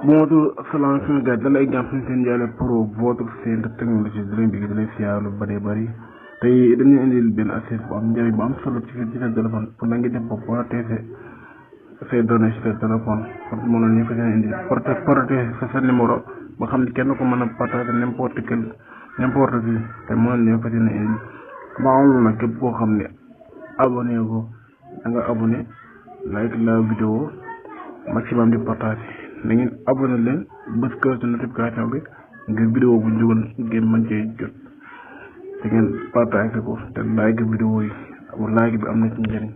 Bonjour, assalamu gars, dans l'exemple pour votre scène de technologie de l'industrie de l'infiable bari tay dañu indil ben accès bu am njëriñ bu am solo ci téléphone pour nga dem pour protéger ces données sur téléphone pour mëna ñu fa indi protéger sa numéro ba xam ni kenn ko mëna partager n'importe qui té mëna ñu fa indi ba am na képp ko xam ne abonné ko da nga abonné like la vidéo maximum de partage na ngeen abonné leen bës cloche de notification bi ngir vidéo bu ñu ngeen mën cee jot te ngeen partage ko te like vidéo yi bu like bi am na ci njëriñ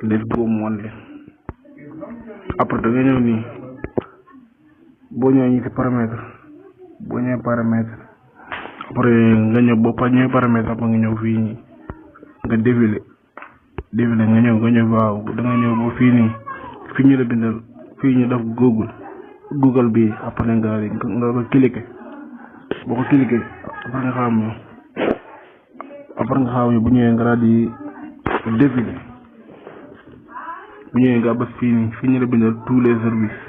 let's go mu wan leen après da nga ñëw nii boo ñëwee ñi ci paramètre après nga ñëw boo pa ñëwee paramètre après nga ñëw fii nii nga défilé nga ñëw waaw da nga ñëw ba fii nii fi ñu la bindal fii ñu def google bi après nga cliquer boo ko cliquer après nga xam bu ñëwee nga daal di défilé bu ñëwee nga bës fii nii fii ñu la bindal tous les services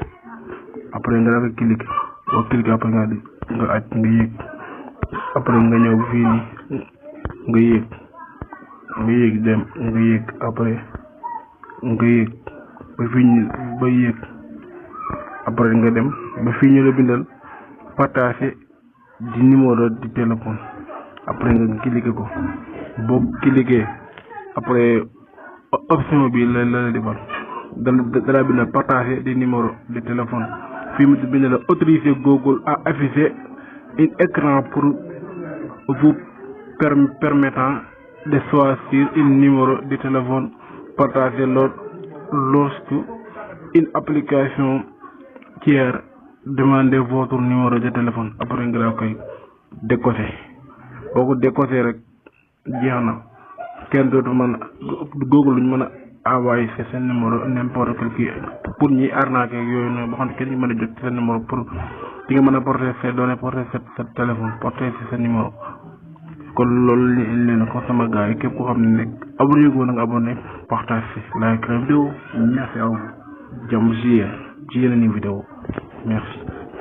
après nga daal di cliquer boo cliquer après nga aj nga yéeg après nga ñëw ba fii nii nga yéeg dem nga yéeg après nga yéeg ba fii ba yéeg après nga dem ba fii ñu la bindal partager di numéro di téléphone après nga cliquer ko boo cliquer après option bi la defal dala bindal partager di numéro de téléphone fii mu bindal autoriser Google à afficher un écran pour vous permettant de choisir un numéro de téléphone partagé lorsque une application tiers demande votre numéro de téléphone après nga daa koy décoché boo ko décoché rek jeex na kenn dootu mën Google luñ mën a envoyé seen numéro n'importe quel pour ñi arnaqué yooyu noonu boo xam ne kenn ñu mën a jot seen numéro pour di nga mën a porter ses données porter sa téléphone porter sa numéro kon loolu leen ko sama gars yi képp ko xam ne nekk abonné go na nga abonné partage like la vidéo merci à vous jàmm ci yeneen vidéo merci